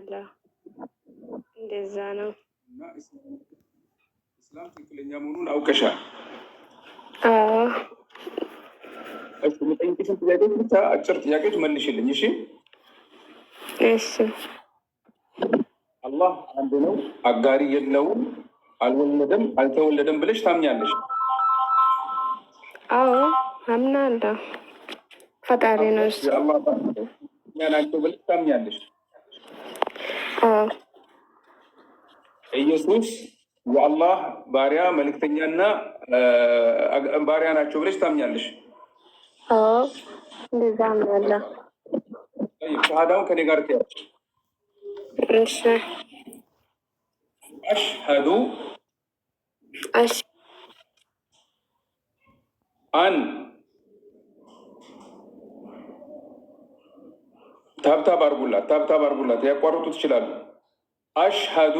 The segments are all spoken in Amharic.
አለሁ። እንደዛ ነው። እና እስላም ትክክለኛ መሆኑን አውቀሻል። አዎ። እሺ፣ የምጠይቅሽን ጥያቄዎች ብቻ አጭር ጥያቄዎች መልሽልኝ። እሺ። እሺ። አላህ አንድ ነው፣ አጋሪ የለውም፣ አልወለደም፣ አልተወለደም ብለሽ ታምኛለሽ? አዎ፣ አምናለሁ። ፈጣሪ ነው እሱ። የአላህ ባሪያ ናቸው ብለሽ ታምኛለሽ? አዎ። ኢየሱስ የአላህ ባሪያ፣ መልእክተኛና ባሪያ ናቸው ብለሽ ታምኛለሽ? አዎ፣ እንደዛ አምናለሁ። ሸሃዳውን ከኔ ጋር ትያለሽ። እሺ። أشهد እሺ። أن፣ tap tap አርጉላት፣ tap tap አርጉላት፣ ሊያቋርጡ ትችላሉ። أشهد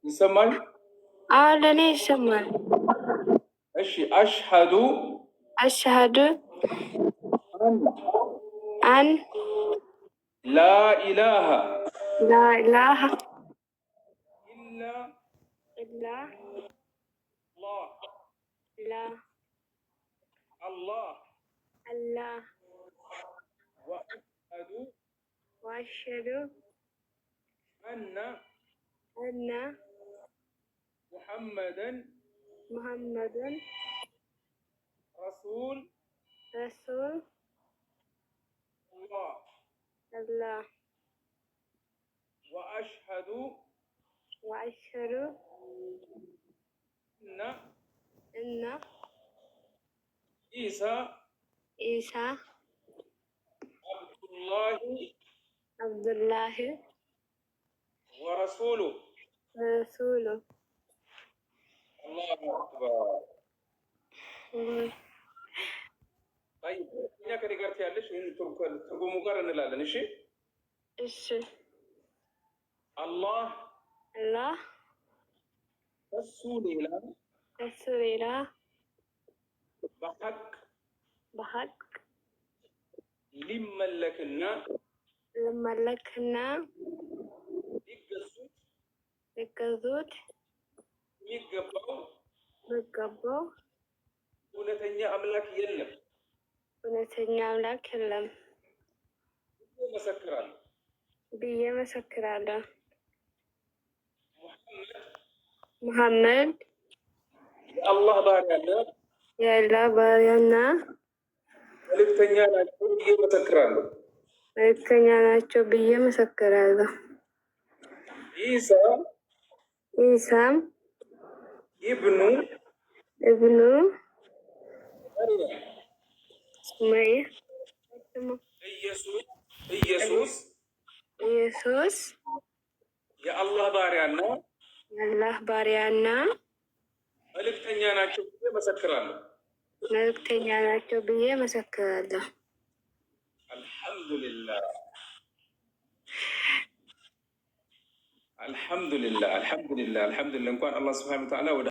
ይሰማል? አዎ፣ ለእኔ ይሰማል። እሺ፣ أشهد أشهد أن أن لا إله لا إله إلا إلا الله لا الله الله وأشهد وأشهد أن أن محمدا محمدا رسول رسول الله الله وأشهد وأشهد أن أن عيسى عيسى عبد الله عبد الله ورسوله. ورسوله. الله أكبر. طيب፣ እኛ ከኔ ጋር ትያለሽ። ይህን ትርጉሙ ጋር እንላለን። እሺ። እሺ። አላህ አላህ ከሱ ሌላ ከሱ ሌላ በሐቅ በሐቅ ሊመለክና ሊመለክና ሊገዙት ሊገዙት የሚገባው የሚገባው እውነተኛ አምላክ የለም። እውነተኛ አምላክ የለም። ብዬ እመሰክራለሁ። ብዬ መሰክራለሁ። ሙሐመድ ሙሐመድ የአላህ ባሪያና የአላህ ባሪያና መልእክተኛ ናቸው ብዬ እመሰክራለሁ። መልእክተኛ ናቸው ብዬ መሰክራለሁ። ኢሳ ኢሳም ኢብኑ እብኑ መርየም ሱመያ ኢየሱስ ኢየሱስ የአላህ ባሪያና የአላህ ባሪያና መልእክተኛ ናቸው ብዬ እመሰክራለሁ። መልእክተኛ ናቸው ብዬ መሰክራለሁ። አልሐምዱሊላህ፣ አልሐምዱሊላህ፣ አልሐምዱሊላህ፣ አልሐምዱሊላህ። እንኳን አላህ سبحانه وتعالى ወደ